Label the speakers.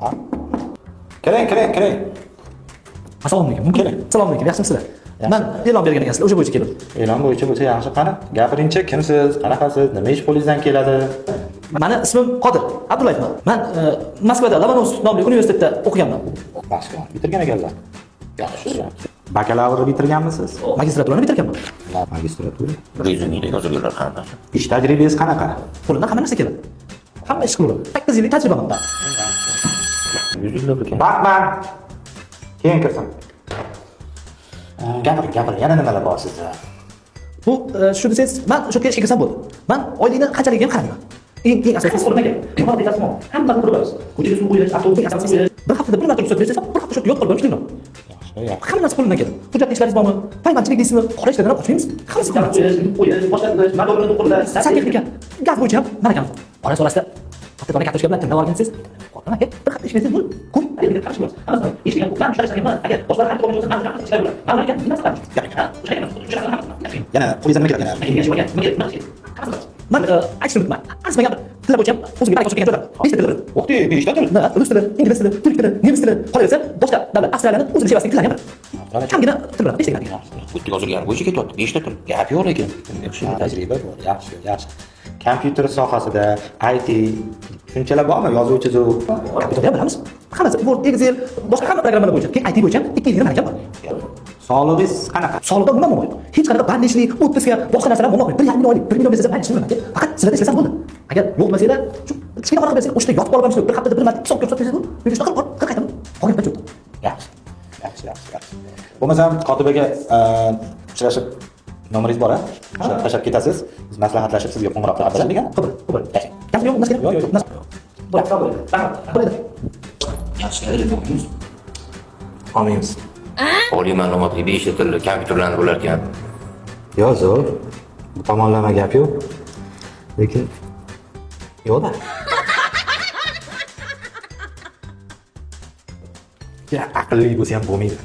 Speaker 1: Ha? Kiring, kiring, kiring.
Speaker 2: Assalomu alaykum.
Speaker 1: Keling.
Speaker 2: Assalomu alaykum. Yaxshimisizlar?
Speaker 1: Yaxshi.
Speaker 2: Man e'lon bergan ekansizlar, o'sha bo'yicha keldim.
Speaker 1: E'lon bo'yicha bo'lsa yaxshi. Qani, gapiringchi, kimsiz, qanaqasiz, nima ish qo'lingizdan keladi?
Speaker 2: Mani ismim Qodir Abdullayevman. Man Moskvada Lomonosov nomli universitetda o'qiganman.
Speaker 1: Moskvani bitirgan ekanlar. Yaxshi, yaxshi. Bakalavrni bitirganmisiz?
Speaker 2: Magistraturani bitirganman.
Speaker 1: Magistratura.
Speaker 3: Rezyumeda yozilganlar hammasi.
Speaker 1: Ish tajribangiz qanaqa?
Speaker 2: Qo'limdan hamma narsa keladi. Hamma ish qilaman. 8 yillik tajribam bor.
Speaker 3: 100 yillab ekan.
Speaker 1: Batman. Keyin kirsin. Gapiring, gapiring. Yana nimalar bor sizda?
Speaker 2: Bu shu desangiz, man o'sha yerga ishga kirsam bo'ldi. Man oylikni qanchaligiga ham qaramayman. Eng asosiysi qo'limdan keladi. Hamma qilib ko'chaga suv qo'yish, avtobusga bir haftada bir marta ruxsat bersangiz, bir hafta shu yerda yotib qolib ishlayman.
Speaker 1: Yaxshi, yaxshi.
Speaker 2: Hamma narsa qo'limdan keladi. Hujjatli ishlaringiz bormi? Payvandchilik deysizmi? Qora ishlardan ham qochmaymiz. Hammasi qo'limdan. Santexnika, gaz bo'yicha ham malakam. Qora so'rasida bitta dona kartoshka bilan tilni olgansiz, qo'rqmang aka, bir hafta ishlasangiz bo'ldi. Ko'p
Speaker 1: Yana qo'lingizdan nima keladi?
Speaker 2: Man aytishni unutman. Arzimagan bir tillar bo'yicha ham o'zimga baraka ochib kelgan joylar. 5 ta til bilaman.
Speaker 1: Uxti, 5 ta til.
Speaker 2: Ha, rus tili, ingliz tili, turk tili, nemis tili, qolaversa boshqa davlat Avstraliyani o'zini shevasidagi tillarni ham bilaman. Kamgina til bilaman, 5 ta.
Speaker 3: Bu yerda yozilgani bo'yicha ketyapti. 5 ta til. Gap yo'q lekin. Yaxshi.
Speaker 1: Tajriba bor. Yaxshi, yaxshi. Kompyuter sohasida IT tushunchalar bormi? Yozuv chizuv.
Speaker 2: Kompyuterda ham bilamiz. Hammasi Word, Excel, boshqa hamma programmalar bo'yicha, keyin IT bo'yicha ham 2 yillik malakam bor.
Speaker 1: Sog'lig'ingiz qanaqa?
Speaker 2: Sog'liqda umuman muammo yo'q. Hech qanaqa больничный, отпуска, boshqa narsalar muammo yo'q. 1,5 million oylik, 1 million bersangiz ham ishlayman. Faqat sizlarda ishlasam bo'ldi. Agar yo'q bo'lsanglar, shu kichkina xona qilib bersangiz, o'sha yerda yotib olib ham ishlayman. Bir haftada bir marta hisob ko'rsatib bersangiz bo'ldi. Men shunaqa qilib qaytaman. Qolgan payt yo'q.
Speaker 1: Yaxshi. Yaxshi, yaxshi, yaxshi. Bo'lmasam kotibaga uchrashib nomeringiz bor a? O'sha tashlab ketasiz. Biz maslahatlashib sizga qo'ng'iroq qilib degan.
Speaker 2: Qabul, qabul. Gap yo'q, narsa
Speaker 1: Yo'q, yo'q, yo'q.
Speaker 2: Bo'ladi. Bo'ladi.
Speaker 3: Yaxshi keladi.
Speaker 1: Olmaymiz.
Speaker 3: Oliy ma'lumotli 5 ta tilli kompyuterlarni bilar ekan.
Speaker 1: Yo'q, zo'r. Bu tomonlama gap yo'q. Lekin yo'q-da. Ya, aqlli bo'lsa ham bo'lmaydi.